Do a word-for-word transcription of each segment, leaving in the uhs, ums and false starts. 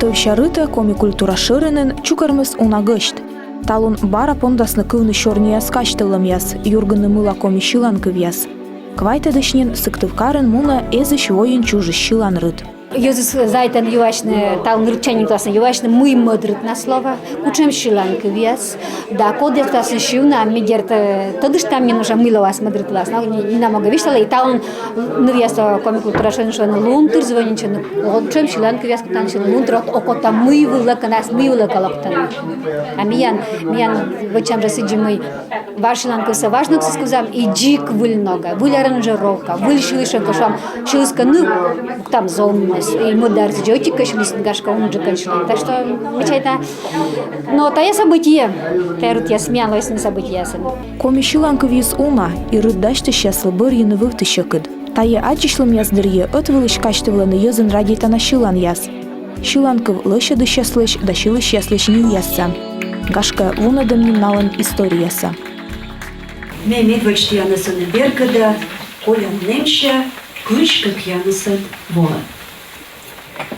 Тӧвся рытӧ Коми культура шӧринын чукӧрмис уна гӧсьт. Талун бара пондасны кывны сёрнияс, казьтылӧмъяс, юргыны мыла коми сьылан кывъяс. Квайтӧдысь нин Сыктывкарын мунӧ «Эзысь войын чужис сьылан рыт». Йӧзыс заводитӧны юасьны, талун рытчанін кутасны юасьны, мый мӧд рытнас лоӧ, кутшӧм сьылан кывъяс. Да кодъяс кутасны сьывны, а ми, дерт, тӧдыштам нин уже, мый лоас мӧд рытлас. Но нинӧм ог висьталӧй, и талун нывъяс Коми культура шӧринын шуӧны, лун тыр звонитчӧны, кутшӧм сьылан кывъяс кутасны сьывны, лун тыр, ог кӧ тӧд, мый вылӧ кӧ нин, мый вылӧ кӧ локтӧны. А миян, миян вӧчам жӧ сідзи, мый важ сьылан кывсӧ важнӧгсӧ кывзам, и дзик выль ногӧн, выль аранжировка, выль сьылысьӧн кӧ шуам, сьыліс кӧ ныв, кутам зонмӧс, и мӧдарӧ сідзи ӧтик кӧ сьыліс, гашкӧ, унджыкӧн сьылам. Так что, мечтайта. Но тайӧ событие, тайӧ рытъяс миян лоисны событиеясӧн. Коми сьылан кывйыс уна, и рыт дасьтысьяслы бӧрйыны вывті сьӧкыд. Тайӧ аддзысьлӧмъяс дырйи ӧтвылысь казьтывлӧны йӧзын радейтана сьыланъяс. Сьылан кыв лӧсьӧдысьяслысь да сьылысьяслысь нинъяссӧ. Гашкӧ, вунӧдӧм нин налӧн историясӧ. Ме медводз тіянӧс ӧні бергӧда колян нэмся Кызь кӧкъямысӧд воӧ.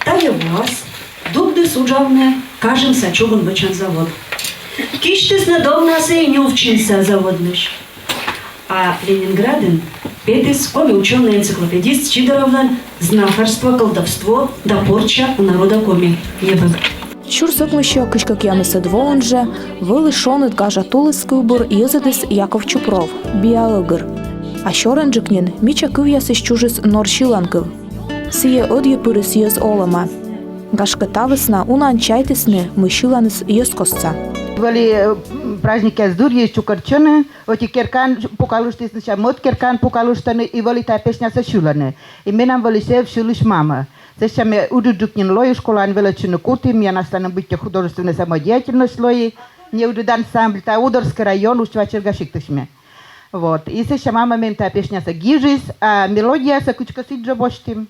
Тайӧ воас дугдіс уджавны Кажымса чугун вӧчан завод. Кисьтісны домнасӧ и нювчинса заводлысь. А Ленинградын петіс коми учёный-энциклопедист Сидоровлӧн «Знахарство, колдовство да порча у народа коми» небӧг. Сюрс ӧкмыссё кызь кӧкъямысӧд воын жӧ «Вӧлі шоныд гажа тулыс» кывбур йӧзӧдіс Яков Чупров, «Биа ӧгыр». А сёрӧнджык нин мича кывъясысь чужис нор сьылан кыв. Сійӧ ӧдйӧ пырис йӧз олӧмӧ. Гашкӧ, та вӧсна унаӧн чайтісны, мый сьыланыс йӧзкостса. Вӧлі, э, праздникъяс дырйи чукӧртчӧны, ӧти керкаын пукалыштісны, сэсся мӧд керкаын пукалыштӧны, и вӧлі тайӧ песнясӧ сьылӧны. И менам вӧлі зэв сьылысь мамӧ. Сэсся ме ыджыдджык нин лои, школаын велӧдчыны куті, миян асланым быттьӧ художественнӧй самодеятельность лои, неыджыд ансамбль, тайӧ Удорский район, Усть-Вачерга сиктысь ме. Вот. И сэсся мамӧ мен тайӧ песнясӧ гижис, а мелодиясӧ кыдзкӧ сідзжӧ босьтім.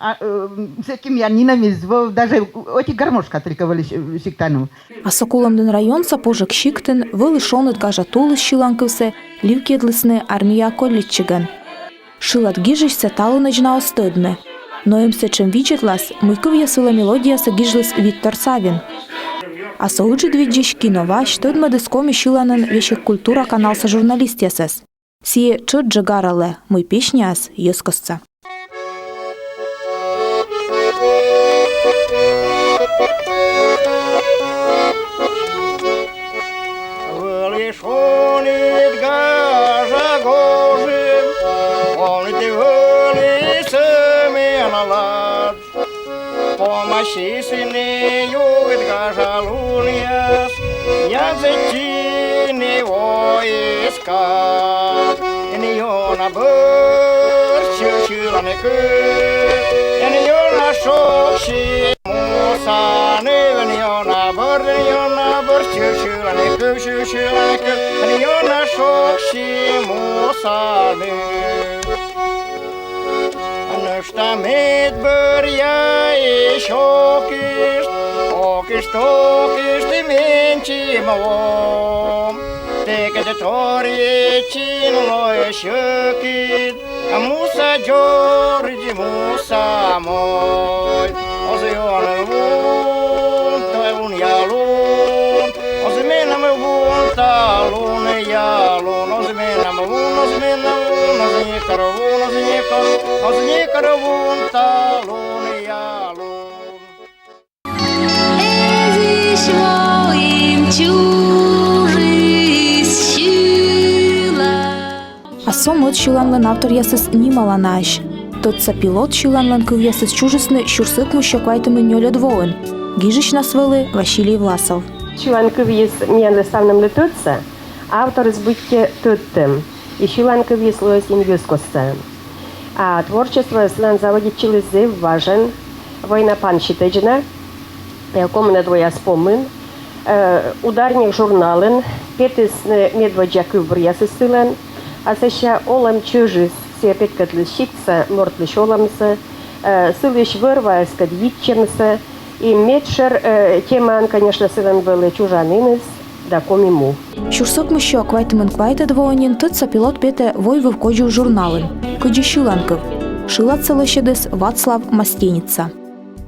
А, э, сэки миян нинӧм эз вӧв, даже ӧти гармошка только вӧлі сиктаным. А со Кулӧмдін районса Пожӧг сиктын «Вӧлі шоныд гажа тулыс» сьылан кывсӧ ливкйӧдлісны армияӧ колльӧдчигӧн. Шылад гижысьсӧ талунӧдз на оз тӧдны. Но эм сэтшӧм видзӧдлас, мый кывъяс вылӧ мелодиясӧ гижліс Виктор Савин. А со Ыджыдвидзысь Кино Вась тӧдмӧдіс коми сьыланӧн весиг «Культура» каналса журналистъясӧс. Сійӧ тшӧтш жӧ гаралӧ, мый песняыс йӧзкостса. Вӧлі шоныд гажа гожӧм, он ті вӧлі сӧмын лад. Помасисны югыд гажа лунъяс, янсӧдчыны воис кад. Эн ёна бӧр сьылыны кыв, эн ёна шогсьы мусаны, эн ёна бӧр, эн ёна бӧр сьылыны кыв, сьылыны кыв, эн ёна шогсьы мусаны. Нӧшта медбӧръя и сьӧкыд, окышт, окышт менсьым вом. Тэкӧд торйӧдчин лоӧ сьӧкыд, муса дзоридз, муса мой. Оз ёна вун, тайӧ лунъя лун. Оз менам вун та лунъя лун, оз менам вун, оз менам вун, оз некор вун, оз некор, оз некор вун та лунъя лун. Эзысь войын чужис сьылан. А со мӧд сьыланлӧн авторъясыс нималанаӧсь. «Тӧдса пилот» сьыланлӧн кывъясыс чужисны сюрс ӧкмыссё квайтымын нёльӧд воын. Гижысьнас вӧлі Василий Власов. Сьылан кывйыс миянлы ставнымлы тӧдса, авторыс быттьӧ тӧдтӧм, и сьылан кывйыс лоис нин йӧзкостса. А творчество сылӧн заводитчыліс зэв важӧн, война пансьытӧдз на, э, комынӧд вояс помын, э, «Ударник» журналын петісны медводдза кывбуръясыс сылӧн, а сэсся олӧм чӧжыс сійӧ петкӧдліс сиктса мортлысь олӧмсӧ, э, сылысь вӧр-ваыскӧд йитчӧмсӧ, и медшӧр, э, темаӧн, конечно, сылӧн вӧлі чужаніныс да Коми му. Сюрс ӧкмыссё квайтымын квайтӧд воын нин «Тӧдса пилот» петӧ «Войвыв кодзув» журналын кыдзи сьылан кыв. Шыладсӧ лӧсьӧдіс Вацлав Мастеница.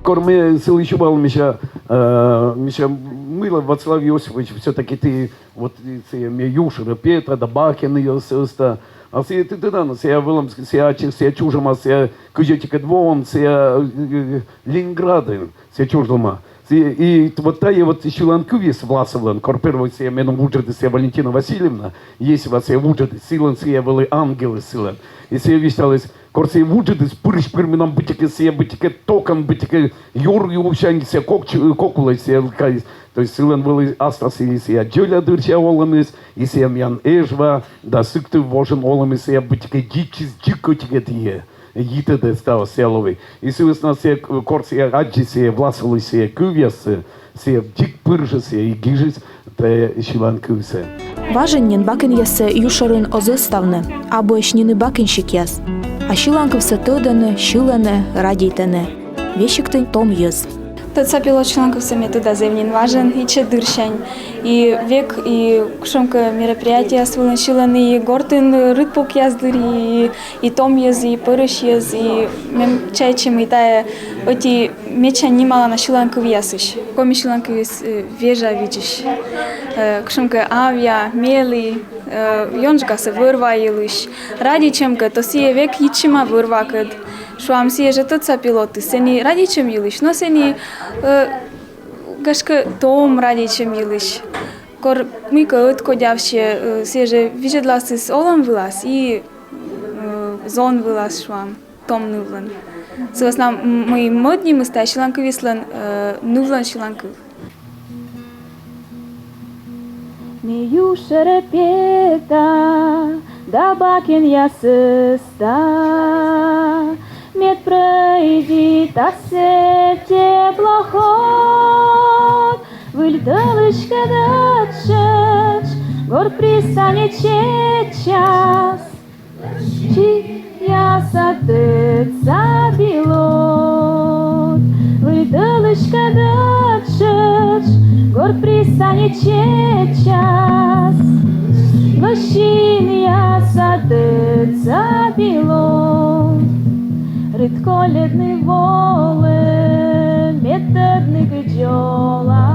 Кор ме сылы сюпала, мися, э, мися, мыйла, Вацлав Иосифович, всё-таки ті вот, э, сійӧ ме юшӧрӧ пета да бакенъяс ӧзта. А сійӧ, ті тӧдан, сійӧ вӧлӧма, сійӧ ачыс, сійӧ чужӧма, сійӧ кызь ӧтикӧд воын, сійӧ, э, Ленинградын сійӧ чужлӧма. Сійӧ, и вот тайӧ вот сьыланкывйыс Власовлӧн, кор первой сійӧ меным вуджӧдіс, сійӧ Валентина Васильевна Есева, сійӧ вуджӧдіс, сылӧн сійӧ вӧлі ангелыс сылӧн. И сійӧ висьталіс, кор сійӧ вуджӧдіс, пырысь-пыр менам быттьӧкӧ сійӧ, быттьӧкӧ токӧн, быттьӧкӧ юр юсянь сійӧ кок ч-, кок улӧ сійӧ кайис. То есть сылӧн вӧлі аслас и сійӧ дзоля дырся олӧмыс, и сійӧ миян Эжва да Сыктыв вожын олӧмыс, сійӧ быттьӧкӧ йитчис дзик ӧтикӧ тіӧ, йитӧдӧ ставыс сійӧ лои. И сы вӧсна сійӧ, кор сійӧ аддзис сійӧ Власовлысь сійӧ кывъяссӧ, сійӧ дзик пыр жӧ сійӧ и гижис тайӧ сьыланкывсӧ. Важӧн нин бакенъяссӧ юшӧрын оз ӧзтавны, абуӧсь нин и бакенщикъяс. А сьыланкывсӧ тӧдӧны, сьылӧны, радейтӧны. Весигтӧ том йӧз. Тӧдса пилот сьыланкывсӧ ме тӧда зэв нин важӧн, ичӧт дырсянь. И век, и кутшӧмкӧ мероприятиеяс вылын сьылӧны, и гортын рытпукъяс дырйи, и, и том йӧз, и пӧрысь йӧз, и ме чайта, мый тайӧ ӧти медся нималана сьыланкывъясысь. Коми сьыланкывйыс, э, вежавидзысь. Э, кутшӧмкӧ авъя, мелі, э, ёнджыкасӧ вӧр-ва йылысь. Радейтчӧм кӧ, то сійӧ век йитчӧма вӧр-вакӧд. Шуам, сійӧ жӧ тӧдса пилотыс, сэні радейтчӧм йылысь, но сэні, э, гашкӧ, том радейтчӧм йылысь. Кор мыйкӧ ӧткодявсьӧ, э, сійӧ жӧ видзӧдласыс олӧм вылас и, э, зон вылас, шуам, том нывлӧн. Сы вӧсна, м, мый мӧд нимыс тайӧ сьыланкывйыслӧн, э, нывлӧн сьыланкыв. Ме юшӧрӧ пета да бакенъяс ӧзта, мед прӧйдитас сэсся теплоход. Выль тӧлыськӧд тшӧтш горт пристаньӧ чеччас. Лӧсьынъяса тӧдса пилот. Выль тӧлыськӧд тшӧтш горт пристаньӧ чеччас. Лӧсьынъяса тӧдса пилот. Рыт кольӧдны волӧ, мед тӧдны кыдз олӧ.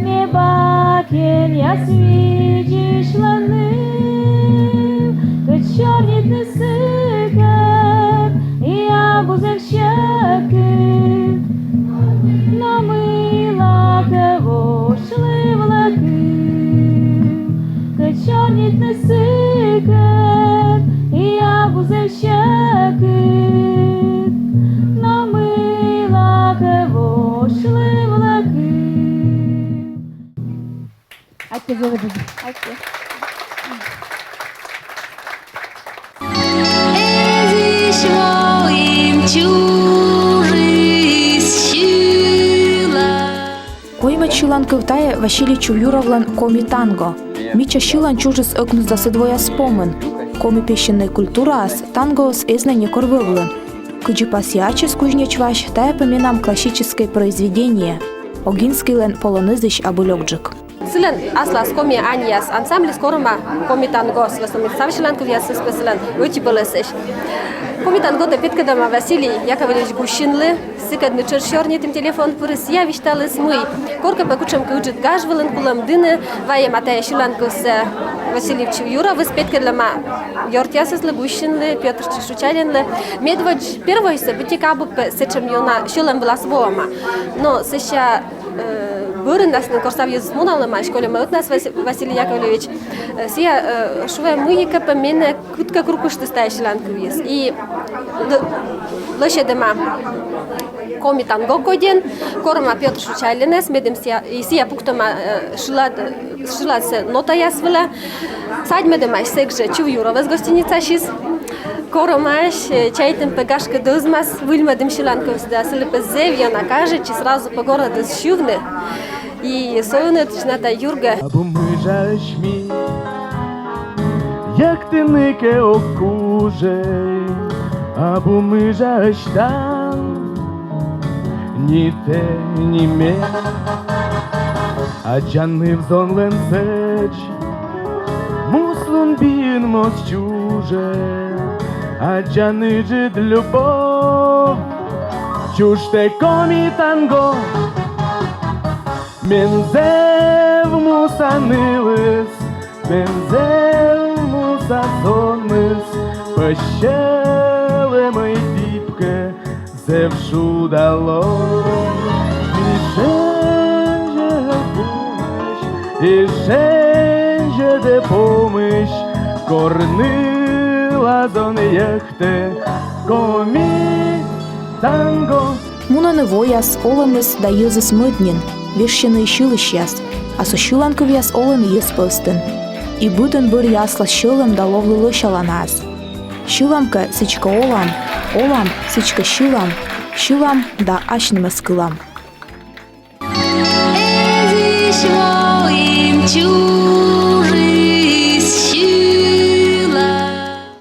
Ме бакенъяс видзысьлӧны, кыдз сёрнитны сыкӧд и абу зэв сьӧкыд. Но мыйлакӧ вошлывлӧ кыв, кыдз сёрнитны сыкӧд и абу зэв сьӧкыд. Но мыйлакӧ вошлывлӧ кыв. Аттьӧ, зэв ыджыд. Аттьӧ. Эзысь воын чужис сьылан. Коймӧд сьыланкыв тайӧ Василий Чувьюровлӧн «Коми танго». Мича сьылан чужис ӧкмысдасӧд вояс помын. Коми песеннӧй культураас тангоыс эз на некор вӧвлы. Кыдзи пасйӧ ачыс Кузнеч Вась, тайӧ пӧ менам классическӧй произведение. Огинскийлӧн полонезысь абу лёкджык. Сылӧн аслас «Коми аньяс» ансамбльыс корӧма «Коми танго», в основном став сьыланкывъясыс пӧ сылӧн ӧти пӧлӧсӧсь. «Коми танготӧ» петкӧдлӧма Василий Яковлевич Гущинлы, сыкӧд ми тшӧтш сёрнитім телефон пыр, сійӧ висьталіс, мый коркӧ пӧ кутшӧмкӧ ыджыд гаж вылын кулӧмдыны, вайӧма тайӧ сьыланкывсӧ Василий Чувьюровыс, петкӧдлӧма ёртъясыслы, Гущинлы, Пётр Шучалинлы. Медводз первойсӧ быттьӧкӧ абу пӧ сэтшӧм ёна сьӧлӧм вылас воӧма. Но сэсся, э, бӧрынас нин, кор став йӧзыс муналӧмаӧсь, кольӧма ӧтнас Вас-, Василий Яковлевич, э, сійӧ, э, шуӧ, мыйкӧ пӧ менӧ кыткӧ крукыштіс тайӧ сьыланкывйыс. И лӧ-, лӧсьӧдӧма «Коми танго» кодьӧн, корӧма Пётр Шучалинӧс, медым сійӧ, и сійӧ пуктӧма, э, шылад-, шыладсӧ нотаяс вылӧ. Садьмӧдӧмаӧсь сэк жӧ Чувьюровӧс гостиницасьыс. Корӧмаӧсь, э, чайтӧма пӧ, гашкӧ, дӧзмас выльмӧдӧм сьыланкывсӧ да, сылы пӧ зэв ёна кажитчис, сразу пӧ горӧдіс сьывны. И со ӧнӧдысь на тай юргӧ. Абу мыжаӧсь ми, йӧктыны кӧ ог кужӧй, абу мыжаӧсь тан ни тэ, ни ме. Аддзан ныв-зонлӧн сӧдз муслун биын моз чужӧ, аддзан ыджыд любовь Чужтӧ коми танго. Мен зэв муса нылыс, мен зэв муса сонмыс, пӧсь сьӧлӧмӧй дипкӧ зэв шуда ло. Ми шензьӧдӧ помысь, и шензьӧдӧ помысь, кор нылаз он йӧктӧ коми танго. Мунӧны вояс, олӧмыс да йӧзыс мӧд нин, вежсьӧны и сьылысьяс, а со сьыланкывъяс олӧны йӧз пӧвстын. И быдӧн бӧрйӧ аслас сьӧлӧм да ловлы лӧсяланаӧс. Сьылам кӧ, сідзкӧ олам, олам, сідзкӧ сьылам, сьылам да асьнымӧс кылам. Эзысь во